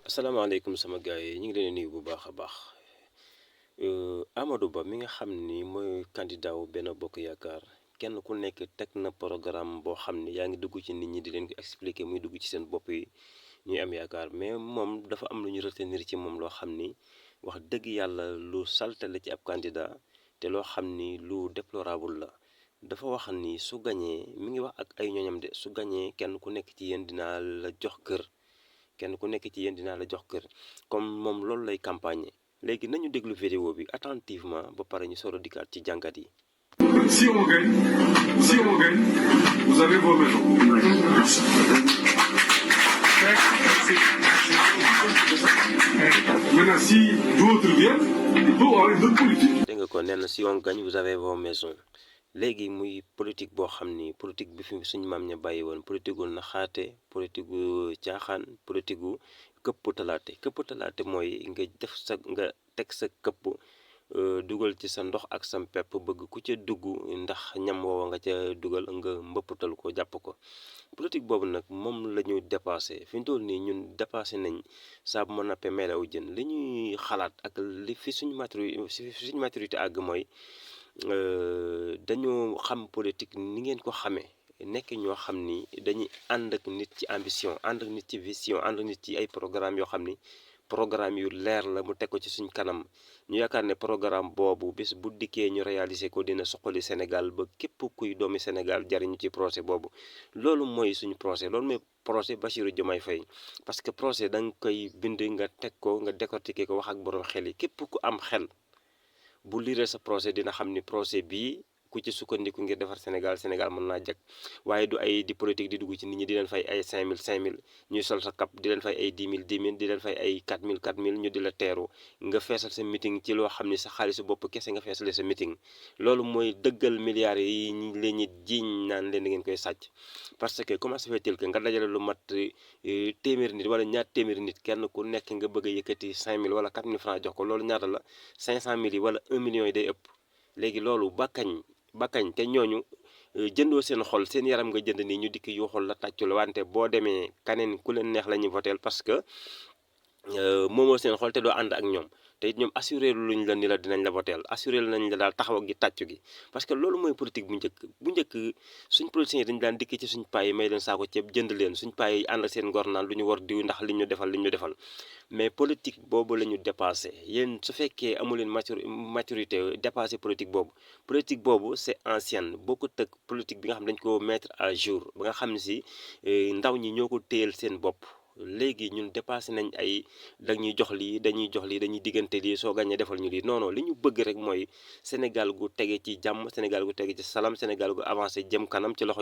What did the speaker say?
asalaamaaleykum sama gars yi ñu ngi leen di nuyu bu baax a baax Amadou Ba mi nga xam ni mooy candidat wu Benno Bokk Yaakaar kenn ku nekk teg na programme boo xam ni yaa ngi dugg ci nit ñi di leen ko expliquer muy dugg ci seen bopp yi ñuy am yaakaar mais moom dafa am lu ñu retenir ci moom loo xam ni wax dëgg yàlla lu salte la ci ab candidat te loo xam ni lu déplorable la dafa wax ni su gañee mi ngi wax ak ay ñoñam de su gañee kenn ku nekk ci yéen dinaa la jox kër. kenn ku nekk ci yéen dinaa la jox kër comme moom loolu lay campagne léegi nañu déglu vidéo bi attentivement ba pare ñu soro dikkaat ci jàngat yi. Si on gagne, vous avez vos maisons. Maintenant, si d'autres viennent, il faut avoir une autre politique. dégg nga ko nee na si on gagne vous avez vos maisons léegi muy politique boo xam ni politique bi fi suñu maam ña bàyyi woon politique gu naxaate politique gu caaxaan politique gu këpp talaate mooy nga def sa nga teg sa këpp dugal ci sa ndox ak sa pepp bëgg ku ca dugg ndax ñam woowa nga ca dugal nga mbëppatal ko jàpp ko politique boobu nag moom la ñu dépassé fi ñu toll nii ñun dépassé nañ saa bu ma nappee meelaw jën li ñuy xalaat ak li fi suñu maturité àgg mooy dañoo xam politique ni ngeen ko xamee nekk ñoo xam ni dañuy ànd ak nit ci ambition ànd ak nit ci vision ànd ak nit ci ay programme yoo xam ni programme yu leer la mu teg ko ci suñ kanam ñu yaakaar ne programme boobu bis bu dikkee ñu réaliser ko dina soxali Sénégal ba képp kuy doomi Sénégal jariñu ci projet boobu loolu mooy suñu projet loolu mooy projet Bassirou Diomaye Faye parce que projet da nga koy bind nga teg ko nga décortiquer ko wax ak borom xel yi képp ku am xel bu lire sa projet dina xam ni projet bii ku ci sukkandiku ngir defar Sénégal mën naa jag waaye du ay di politique di dugg ci nit ñi di leen fay ay 5000 ñuy sol sa cap di leen fay ay 10 000 di leen fay ay 4000 ñu di la teeru nga feesal sa meeting ci loo xam ni sa xaalisu bopp kese nga feesale sa meeting loolu mooy dëggal milliards yi ñu leen ñi jiiñ naan leen da ngeen koy sàcc parce que comment se fait-il que nga dajale lu mat téeméeri nit wala ñaar téeméeri nit kenn ku nekk nga bëgg a yëkkati 5000 wala 4000 francs jox ko loolu ñaata la 500000 yi wala 1 million yi day ëpp léegi loolu ba kañ te ñooñu jëndoo seen xol seen yaram nga jënd nii ñu dikk yu xol la tàccu la wante boo demee kaneen ku leen neex la ñuy voteel parce que moomoo seen xol te doo ànd ak ñoom te it ñoom assuré luñ la ni la dinañ la voteel assuré nañ la daal taxaw ak gi tàccu gi parce que loolu mooy politique bu njëkk suñ politiciens yi dañu daan dikk ci suñ paay yi may leen saako ceeb jënd leen suñ paay yi ànd ak seen ngor naan lu ñu war diw ndax li ñu defal mais politique boobu la ñu dépassé yéen su fekkee amu leen maturité dépassé politique boobu c'est ancienne bokkut ak politique bi nga xam dañ ko mettre à jour ba nga xam ne si ndaw ñi ñoo ko téyel seen bopp léegi ñun dépassé nañ ay dañuy jox lii dañuy diggante lii soo gañee defal ñu lii non li ñu bëgg rek mooy Sénégal gu tege ci jàmm Sénégal gu tege ci salaam Sénégal gu avancé jëm kanam ci loxo